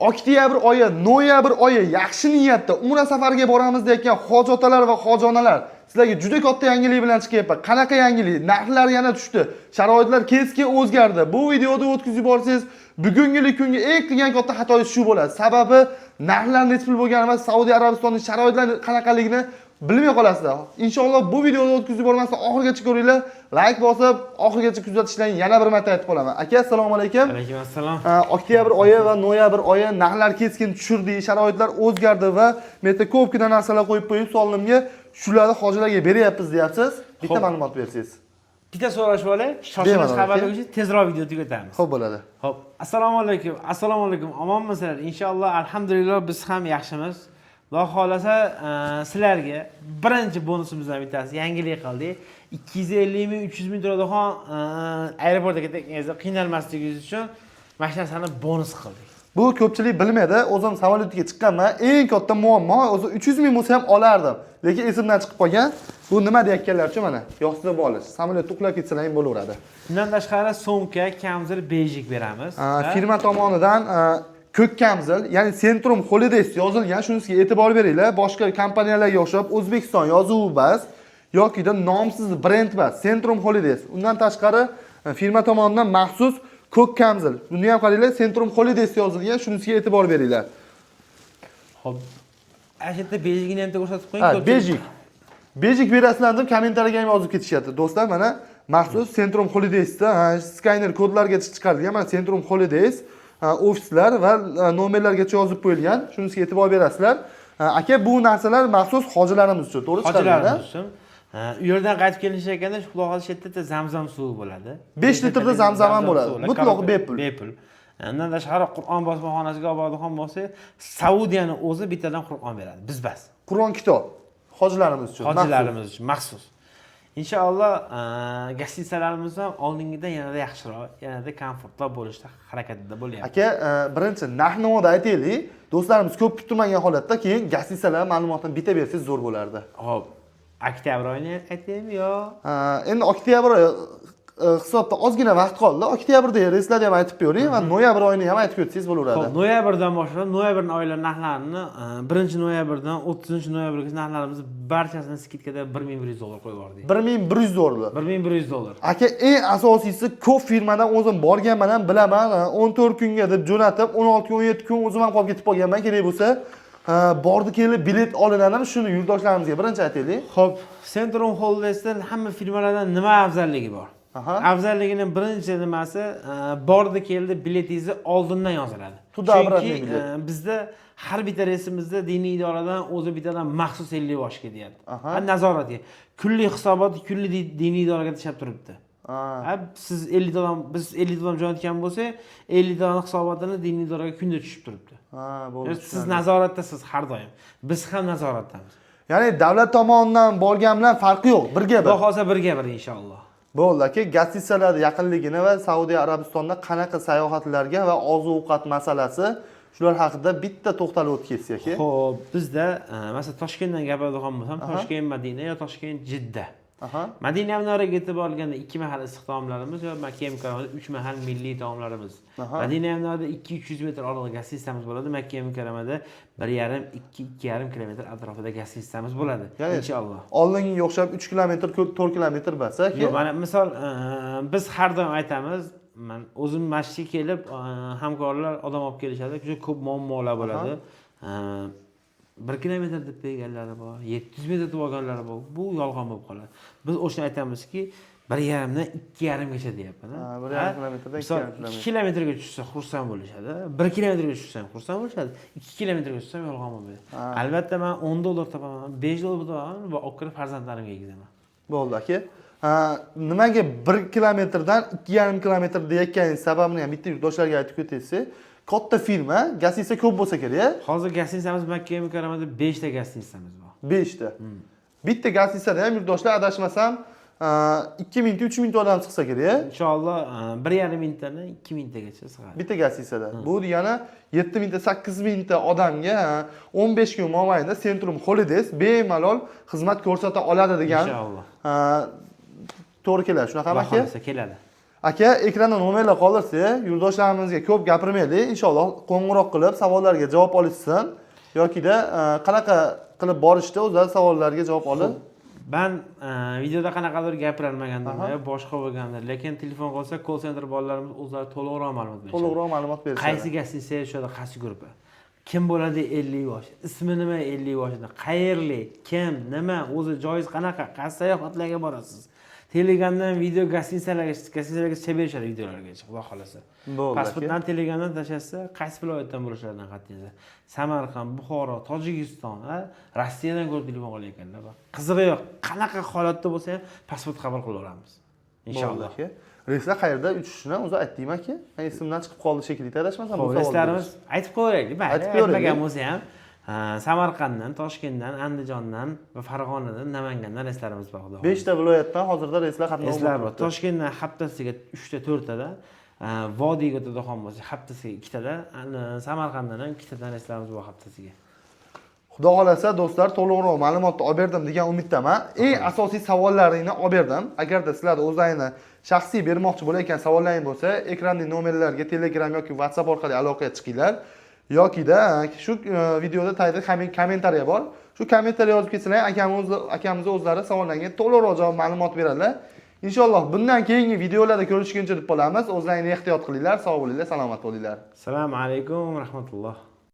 Oktyabr oyi, noyabr oyi yaxshi niyatda umra safariga boramiz deyotgan hoji otalar va hoji onalar, sizlarga juda katta yangilik bilan chiqyapman. Qanaqa yangilik? Narxlar yana tushdi. Sharoitlar keskin o'zgardi. Bu videoni o'tkazib yuborsangiz, bugungi kunga eng qilgan katta xatoyingiz shu bo'ladi. Sababi narxlar necha pul bo'lgani va Saudiya Arabistonining sharoitlari qanaqaligini bilmay qolasizlar. Inshaalloh, bu videoni o'tkazib yubormasdan oxirigacha ko'ringlar, layk bosib, oxirigacha kuzatishlaringni yana bir marta aytib qolaman. Aka, assalomu alaykum. Alaykum assalom. Oktyabr oyi va noyabr oyi narxlar keskin tushirdi, sharoitlar o'zgardi va bu yerda ko'pgina narsalar qo'yib qo'yib solimga, shularni hojilarga beryapmiz deyapsiz. Bitta Xo'p. ma'lumot bersangiz. Bitta so'rashib olay. Shoshilinch Bemalol, xabarlar aka. uchun tezroq video tugatamiz. Xo'p, bo'ladi. Xo'p, assalomu alaykum. Assalomu alaykum. Omonmisizlar? Inshaalloh, alhamdulillah, biz ham yaxshimiz. Xudo xohlasa, sizlarga birinchi bonusimizdan bittasi yangilik qildik. 250 ming, 300 ming turadigan aeroportga ketayotganingizda qiynalmasligingiz uchun mana shu narsani bonus qildik. Bu ko'pchilik bilmaydi. O'zim samolyotga chiqqanman. Eng katta muammo, o'zi 300 ming bo'lsa ham olardim. Lekin esimdan chiqib qolgan. Bu nima deyotganlar uchun mana yostiq olish. Samolyotda uxlab ketsalar ham bo'laveradi. Bundan tashqari sumka, kamzil, bejik beramiz. Firma tomonidan ko'k kamzil, ya'ni Centrum Holidays yozilgan, shunisiga e'tibor beringlar. Boshqa kompaniyalarga o'xshab O'zbekiston yozuvi emas yokida nomsiz brend emas, Centrum Holidays. Undan tashqari firma tomonidan maxsus ko'k kamzil. Buni ham qaranglar, Centrum Holidays yozilgan, shunisiga e'tibor beringlar. Xo'p. Ana shu yerda bejigini ham ko'rsatib qo'ying. Ha, bejik. Bejik berasizlar deb kommentariyaga ham yozib ketishyapti. Do'stlar, mana maxsus Centrum Holidaysda skaner kodlargacha chiqarilgan. Mana Centrum Holidays ofislar va nomerlargacha yozib qo'yilgan. Shunisiga e'tibor berasizlar. Ha, aka, bu narsalar maxsus hojilarimiz uchun, to'g'ri chiqarilgan? Hojilarimiz uchun. Ha, u yerdan qaytib kelinish ekanda, xudo xohlasa, shu yerda zamzam suvi bo'ladi. 5 litrda zamzam ham bo'ladi. Suvi Mutlaq bepul. Bepul. Undan tashqari Qur'on bosmaxonasiga olib boradigan bo'lsak, Saudiyani o'zi bittadan Qur'on beradi. Biz bas. Qur'on kitob hojilarimiz uchun maxsus. Hojilarimiz uchun maxsus. Inshaalloh, гостиница larimiz ham oldingidan yanada yaxshiroq, yanada komfortli bo'lishda harakatida bo'lyapti. Aka, birinchi narx navoda aytaylik. Do'stlarimiz ko'p kuttirmagan holatda keyin гостиница lar ma'lumotini bitta bersangiz zo'r bo'lardi. Xo'p, oktyabr oyini aytaymi yo Endi oktyabr oyi hisobda ozgina vaqt qoldi. Oktyabrdagi reyslarni ham aytib bering va noyabr oyini ham aytib o'tsangiz bo'laveradi. Xo'p, noyabrdan boshlab, noyabr oylar narxlarini 1-noyabrdan 30-noyabrgacha narxlarimizni barchasini скидка da 1100 dollar qo'yib yubordik. 1100 dollar. 1100 dollar. Aka, eng asosiysi, ko'p firmadan o'zim borganman ham bilaman, 14 kunga deb jo'natib, 16 kun, 17 kun o'zim ham qolib ketib qolganman, kerak bo'lsa. Bordi kelib bilet olinadimi? Shuni yurtdoshlarimizga birinchi aytaylik. Xo'p, Centrum Holidays'dan hamma firmalardan nima afzalligi bor? Afzalligini birinchi nimasi, bordi keldi biletingizni oldindan yoziladi. Туда-обратный Chunki bilet. Bizda har bitta reysimizda diniy idoradan o'zi bittadan maxsus 50 bosh ketyapti. Aha. Ha, nazoratga. Kunlik hisobot kunlik diniy idoraga tashlab turibdi. Ha. Ha, siz 50 ta, biz 50 ta jo'natgan bo'lsak, 50 tani hisobotini diniy idoraga kunda tushib turibdi. Ha, bo'ldi. Siz nazoratdasiz har doim. Biz ham nazoratdamiz. Ya'ni davlat tomonidan borgan bilan farqi yo'q, birga bir. Xudo xohlasa, birga bir, inshaalloh. Bo'ldi, aka, гостиница lar yaqinligini va Saudiya Arabistonda qanaqa sayohatlarga va oziq-ovqat masalasi, shular haqida bitta to'xtalib o'tib ketsak, aka. Xo'p, bizda masalan, Toshkentdan gapiradigan bo'lsam, Toshkent Madina yo Toshkent Jidda. Madina Munavvaraga yetib olganda ikki mahal issiq taomlarimiz va Makka Mukarramada uch mahal milliy taomlarimiz. Madina Munavvarada 200 metr oralig'ida гостиница miz bo'ladi. Makka Mukarramada 1,5, 2, 2,5 kilometr atrofida гостиница miz bo'ladi. Ya'ni Inshaalloh. oldingiga o'xshab 3 kilometr, 4 kilometr bas, aka. Yo'q, mana misol, biz har doim aytamiz, man o'zim masjidga kelib, hamkorlar odam olib kelishadi, juda ko'p muammolar bo'ladi. 1 kilometr deb berganlari bor, 700 metr deb olganlari bor. Bu yolg'on bo'lib qoladi. Biz o'shani aytamizki, 1,5dan 2,5gacha deyapman. Ha, 1,5 kilometrdan Misol, 2,5 kilometr. 2 kilometrga tushsa xursand bo'lishadi, 1 kilometrga tushsa ham xursand bo'lishadi, 2 kilometrga tushsa ham yolg'on bo'lmaydi. Albatta, man 10 dollar topaman, 5 dollar topaman va olib kirib farzandlarimga yegizaman. Bo'ldi, aka. Ha, nimaga 1 kilometrdan 2,5 kilometr deyotganingiz sababini ham bitta yurtdoshlarga aytib o'tsangiz. Katta firma, гостиница ko'p bo'lsa kerak, a? Hozir гостиница miz Makka Mukarramada beshta гостиница miz bor. 5 ta. Bitta гостиница da ham, yurtdoshlar, adashmasam, 2000 ta, 3000 ta odam chiqsa kerak, a? Inshaalloh, 1,5 mingtadan 2000 tagacha sig'adi. Bitta гостиница da. Bu degani 7 mingta, 8 mingta odamga, ha, 15 kun mobaynida Centrum Holidays bemalol xizmat ko'rsata oladi degan Inshaalloh. ha, to'g'ri keladi. Shunaqami, Xudo aka? xohlasa, keladi. Aka, ekranda nomerlar qoldirsak, yurtdoshlarimizga ko'p gapirmaylik, inshaalloh qo'ng'iroq qilib savollarga javob olishsin yokida qanaqa qilib borishda o'zlari savollarga javob olib. Man videoda qanaqadir gapirolmagandim yo boshqa bo'lgandir, lekin telefon qilsa, call center bolalarimiz o'zlari to'liqroq ma'lumot berishadi. To'liqroq ma'lumot berishadi. Qaysi гостиница ga tushadi, qaysi gruppa, kim bo'ladi, 50 yosh, ismi nima, 50 yoshida, qayerlik, kim, nima, o'zi joyingiz qanaqa, qaysi sayohatlarga borasiz, Telegramdan video гостиница larga berishadi videolargacha, xudo xohlasa. Bo'ldi, aka. Pasportdan, Telegramdan tashlashsa, qaysi viloyatdan bo'lishlaridan qat'iy nazar, Samarqand, Buxoro, Tojikiston, Rossiyadan ko'rib telefon qilayotganlar bor. Qizig'i yo'q, qanaqa holatda bo'lsa ham pasport qabul qilaveramiz, inshaalloh. Bo'ldi, aka. Reyslar qayerda uchishini o'zi aytdingmi, aka? Men esimdan chiqib qoldi shekilli, adashmasam, bu Ho'p, savolni reyslarimiz aytib qo'yaylik, mayli. Aytib qo'yaylik. Aytmagan bo'lsa ham, Samarqanddan, Toshkentdan, Andijondan va Farg'onadan, Namangandan reyslarimiz bor, xudo xohlasa. Beshta viloyatdan hozirda reyslar qatnovi Reyslar bor. turibdi. Toshkentdan haftasiga uchta, to'rttada, vodiyga o'tadigan bo'lsak, haftasiga ikkitada, Samarqanddan ham ikkitadan reyslarimiz bor haftasiga. Xudo xohlasa, do'stlar, to'liqroq ma'lumotni olib berdim degan umiddaman. Eng asosiy savollaringni olib berdim. Agarda sizlar o'zlaringni shaxsiy bermoqchi bo'layotgan savollaring bo'lsa, ekrandagi nomerlarga Telegram yoki WhatsApp orqali aloqaga chiqinglar. Yokida shu videoda tagida kommentariya bor. Shu kommentariya yozib ketsalar, akamiz o'zlari savollarga to'liqroq javob, ma'lumot beradilar. Inshaalloh bundan keyingi videolarda ko'rishguncha deb qolamiz. O'zlaringni ehtiyot qilinglar, sog' bo'linglar, salomat bo'linglar. Assalomu alaykum rahmatulloh.